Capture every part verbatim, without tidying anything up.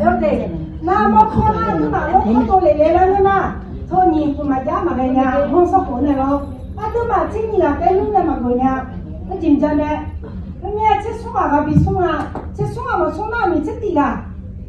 Yawdaef, nar mawrkawr nar aqduimaf lawrkawr dovlef le laer ngeur nar, teu nyiq khof maqjav maqghae nya, hawr sawr khof nae lawr. Aqduimaf tser nyiq ghaq taef nmr nae maqgeuf nya. Arjeq mqja nae, aqmir-aer tser smr ghaq ghaq bi smr-a, tser smr ghaq maqsmr nar aqmir tser tiq ghaq,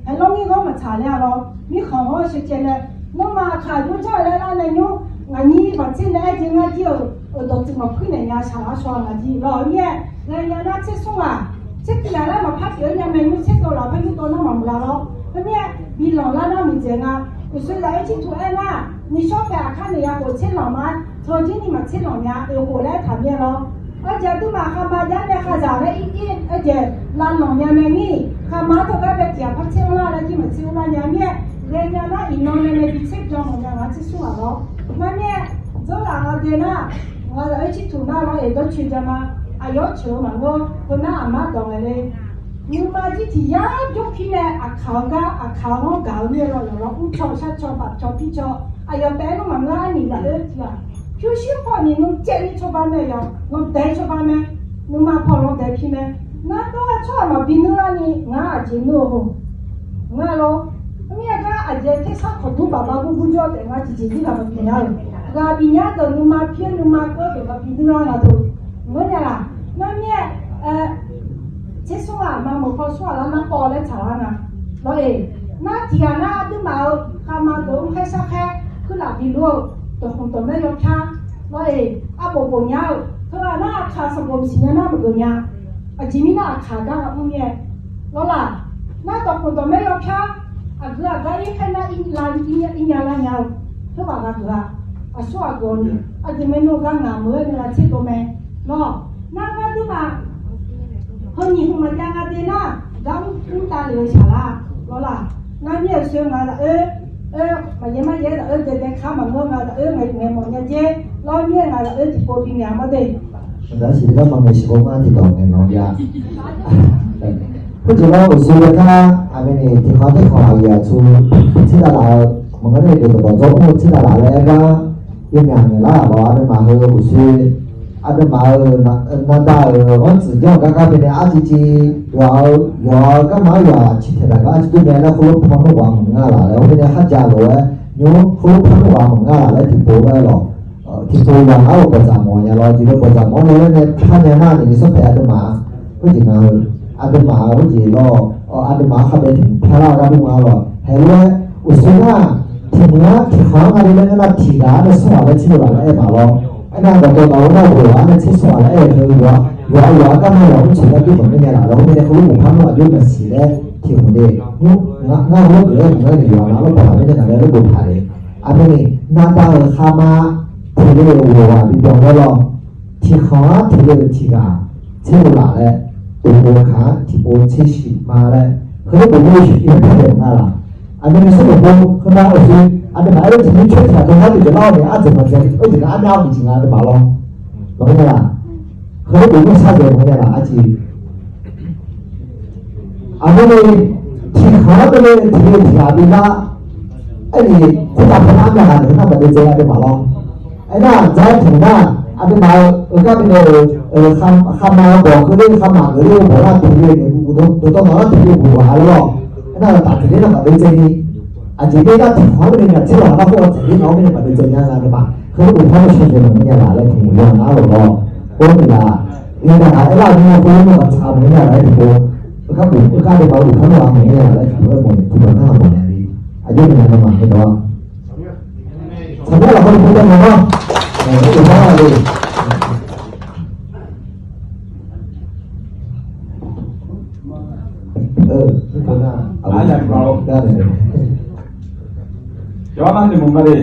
haeq lawr ngir ghawr maqtsaq laer-a lawr. Mirkhanq ghawr sheuqcaev nae, nawmaf aqkaq nymr janr-eu laer lar nae nymr, ngaq nyir baqtser nae aer jeq ngar jir-euq, euq dawqtsuif maqpuir naeq nya shaq lar shaw-a ngaq jir lawr. Aqmir-aer ghae nya nar tser smr ghaq, tser tiq ghaq laer maqpar pyeuf-aer nya mae nymr tser dov laf par nymr dov nar maqmuiq la lawr. Aqmir-aer bi lanq lar nar miqdzaeq nga. Uqshoe zaq-aer cirtuq aer nar, nishawr paeq aqkar naeq ya khof tser lanq ma, tawjir ni maqtser lanq nya, oeq khof laer taqmir-aer lawr. Arjeq aqduimaf khaqma jar nae khaqzaq laer ir ir-aer jeq lavlanq nya mae nir, khaqma-anr tawgar bae tiq ghaq par tser anr lar laer jir maqtser anr lar nya mir-aer, ghae nya nar iqnan nae nae bi tser byan mawf nya ngaq tser smr ghaq lawr. Nar mir-aer, dzawrlaf nga dae nar, ngaq zaq-aer cirtuq nar lawr-eq dawrcoeni ja ma. Aqyawf ceuq-eu maqngeur, heu nar aqma dawq ngae le. Nuima jir tiq yar jawr pir nae aqkaq-eu gar aqkaq-anr gaq-eu mir-aer lawr, yawq lawr mrcaw sharcaw bafcaw pircaw, aqyawf taef-aer nmr maqngeur arniq zaq-aer tiq ghaq. Pyurshuir pawqni nmr caev ni cawba mae yawq, nmr dae cawba mae. Nuima paw lanr dae pir mae. Ngar dawr-a tsawrhaq maqbi nuir larni ngar aqjeq nuir-eu hawq. Ngar lawr, mir-aer gar aqjeq tersar kawqdur baqba gurgur jawr taef ngar tiqjeq jir ghaq maqbi nya-euq. Ghaq bif nya deuq nuima pir-aer nuima keuv deuq maqbi nuir lar nga deuq. Ngeur nya laq, nar mir-aer, tser smr ghaq maqmeuq paw smr ghaq lar nar paw laer tsaq lar nga. Lawr-eq, nar tiq ghaq nar aqduimaf-euq khaqma deuq-anr khaer sar khaer kuirlaf bi lur-eu, dawqkhmq dawqmaer yawpyar. Lawr-eq, arbof bof nya-euq teughaq nar aqkaq sanqbof maqsiq nya nar maqgeuf nya. Aqjeq mirnae aqkaq gar ghaq mr mir-aer lawr laq. Nar dawqkhmq dawqmaer yawpyar, aqgeu aqgar ir khaer nar ir nya lar nya-eu, khoerghaq ghaq geuf-a. Aqsur ghaq geuf-awq ni, aqjeq maernmr gar ngaq meuq-aer nae lavtser dov mae. Lawr, nar ngar duimaf heu nyiq hmq maqjav nga de nar, gar mr tav lef-eu shaq lar. Lawr laq, ngar mir-euq sher ngaq zaq-oer, oer maqyaer maryaer zaq-oer daedae kar maqngeur ngaq zaq-oer ngaeq ngaeq mawf nya dzer. Lawr mir-aer ngaq zaq-oer tiqpov bi ngaeq-a mawr de. Aqdaq siq gar maqngaeq siq bawr ngar tiqdawq ngaeq lanq ya. Khoerjeq lawr uqshoe gar nar, aqmeq ni tiqkhanq terkhanq aqyuif aqtsu tserdav laf-eu maqngeur nae dawqdawq dawq dzawr mr-eu tserdav laf laer aer gar, yawmyaq ngaeq lar-aq lawr aqduimaf heu uqshoe aqduimaf-euq navdav-euq anr tsuif janr-eu gar gar bae nae arciv civ yawq-eu yawq-eu garma-anr yawq-aq ciqtaeq taq gar arciv dur mae laer khoerlof par nmr ghaq maqngar laf laer khoer nae kharjav lof-aer nymr khoerlof par nmr ghaq maqngar laf laer tiqpov laer lawq. Tiqpov yawq ngar-euq bawqdzaq mawf nya lawr, jeq-eu bawqdzaq mawf nya laer nae par nya nar ni Yeqsur paeq aqduimaf khoerjeq nga-eu, aqduimaf khoerjeq lawr, aqduimaf-anr kharbae tiq mq pyar lar-eu gar dur nga lawq. Haeq lof-aer uqshoe nar tiq mq-anr tiqkhanq-anr nga le laer ngeur nar tiq ghaq-anr nae smr ghaq laer tser-eu laf laer aer maq lawr. Aernar dawqtawv taf-eu nar ghof ghaq-anr nae tser smr ghaq laer aer-eu teu yawq-a yawq-a garma yawq mr tsoeq laer dur maqngeur nya laf lawr. Khoer nae khoerlof mq par nmr aqjox maqsiq laer tiq mq de nymr ngar heulof geuf-aer maqngeur ni yawq-a nar lawr paq ghaq mirnae ngaq nae lawr boftaq le. Aqmeq ni navdav-euq khaqma tiq le-euq ghof ghaq bibyan laer lawr. Tiqkhanq-anr tiq le-euq tiq ghaq tser-eu laf laer, tiqpov kaq-anr tiqpov tser shiq ma laer, heu nae bof-eu shiq ir-aer par daeq nga laq. Aqmeq ni smr bof pov heu nar uqshoe aqduimaf aer-eu tiq mir coer tiq ghaq dawq nar tiqdeuq lar-awr nae ardzaeq maqdzaeq-eu jeq gar armyav-eu jeq nga aqduimaf lawr. Maqngeur nya laq. Heu nae bof-eu shardzaeq maqngeur nya laq arciv. Aqmeq ni tiqkhanq-anr bae nae tiq le tiq ghaq bi lar. Aerni khoertav par nar armyav ghaq deuq nar maqdeuv dzae aqduimaf lawr. Aernar dzae-aer tiq nar aqduimaf-euq gar bi nae-euq khaqma-eu bawq keuv ler khaqma geuf ler-eu bawq nar tiq le dawqtawv nawq nar tiq le bof ghaq lawr. Aernar taf tiq ler nar maqdeuv dzae ni. Aqjeq ler nar tiqkhanq-anr bae nae ngaq tser lawq nar khoer-a tiq ler nawq-anr bae nae maqdeuv dzae nya nga aqduimaf. Heu nae bof par nae shardzaeq maqngeur nya laq laer tiq mq yawq nar lawq lawr. Khoer ni laq, ni ngaq ghaq aer lar-eu ni khoer nar maqtsaq maqngeur nya laq laer tiqpov. Heu gar bof heu gar aqduimaf bof par nar ghaq maqngeur nya laq laer tiqpov-aer mawf ni tiqpov nar ghaq mawf nya ni. Aqjox ni nya nawmaf heudawq-a. Saqbyaer lafkhoer ni khoer jav nya nar, aer-eu nar le. Yawqha nar noeqmawf nga le.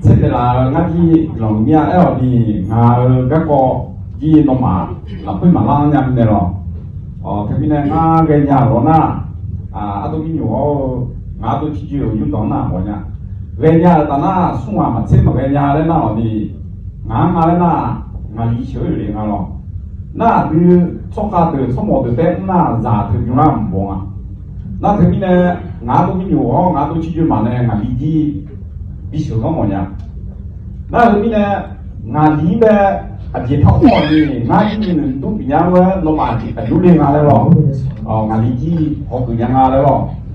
Tser naeq laf-eu ngar jir lanq mir-a aer-awq ni, ngaq-euq garkawv jir nawmaf lafkhoer maqlar nya mirnae lawq. Teumirnae ngar ghaenya-euq ghawq nar, ardov mirnyoq hawr-eu ngaq ardov cirjoe-euq yurdanq nar ghawq nya. Ghaenya-euq taf nar smr ghaq maqtser maqghae nya laer nar-awq ni, ngaq-anr nga laer nar, ngaqli sheuq-eu le nga lawq. Nar aqdui tsawrkhav deuq tsawrmawf deuq taef mr nar zaq teu bymr lar mq baw nga. Nar teumirnae ngaq ardov mirnyoq hawr ngaq ardov cirjoe maf nae ngaqli jir bisheuq-anr mawf nya. Nar teumirnae ngaqli-anr bae aqjeq par mr-awq ni, ngar jir ni noeqdur bif nya-aer nawmaf aqjox le nga laer lawq. Ngaqli jir hawgeuf nya nga laer lawq.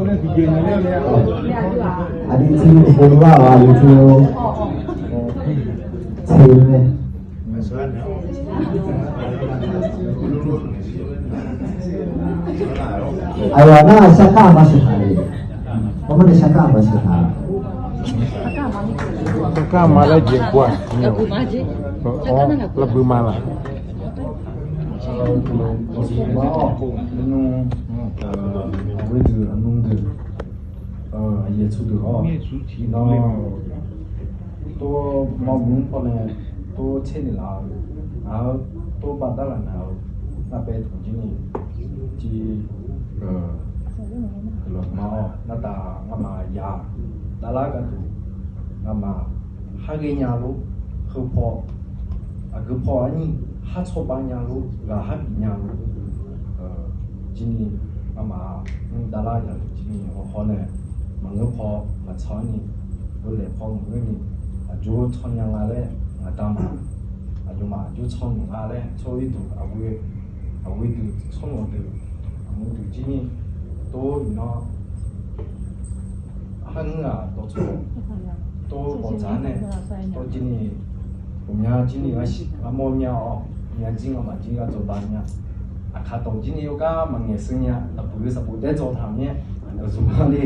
Aqdui teu pov lar-awq, aqdui teu. Teu nae. Aqyawf nar sharkar maqsiq taq-a. Hawr mar nae sharkar maqsiq taq-a. Sharkar ma laer jeq bov-aq, lavbuiq ma laq. Aqghoe deuq aqnum deuq, aqyuif aqtsu deuq-awr, iqnan tov mawrmur paw nae tov tser naeq laf-eu, ngaq-eu tov baqdar laf nar-eu, nar bae taq jir ni, jir, ma-awr nartaf ngamaf yaq davlar gharduq, ngamaf har ghae nya lor, heu paw, aqgeu paw arnyir har tsawrbav nya lor, ghaq har bif nya lor, jir ni ngamaf mr davlar yaq jir ni hawkhaw nae, maqngeur paw maqtsanr ni, yawlaeq paw maqngeur ni, aqjox tsanr nya nga laer ngaq damaf, aqyawfmaf aqjox tsanr mq nga laer tsawr irduq aqghoe, aqghoe deuq tsawrmawq deuq, aqmuiq deuq jir ni, tov iqnan, arhar ngeur-aq dawqtawv, tov bawqdzaq nae, tov jir ni, uqmya jir ni, armawr mya-awr, uqmya jir ngamaf jir ghardzawq bav nya. Aqkaq dawq jir ni yawgar maqngaeq sheu nya, aqbuiq-eu sanqbof daer dzaw taq-euq myaer, dawqtawv ma le.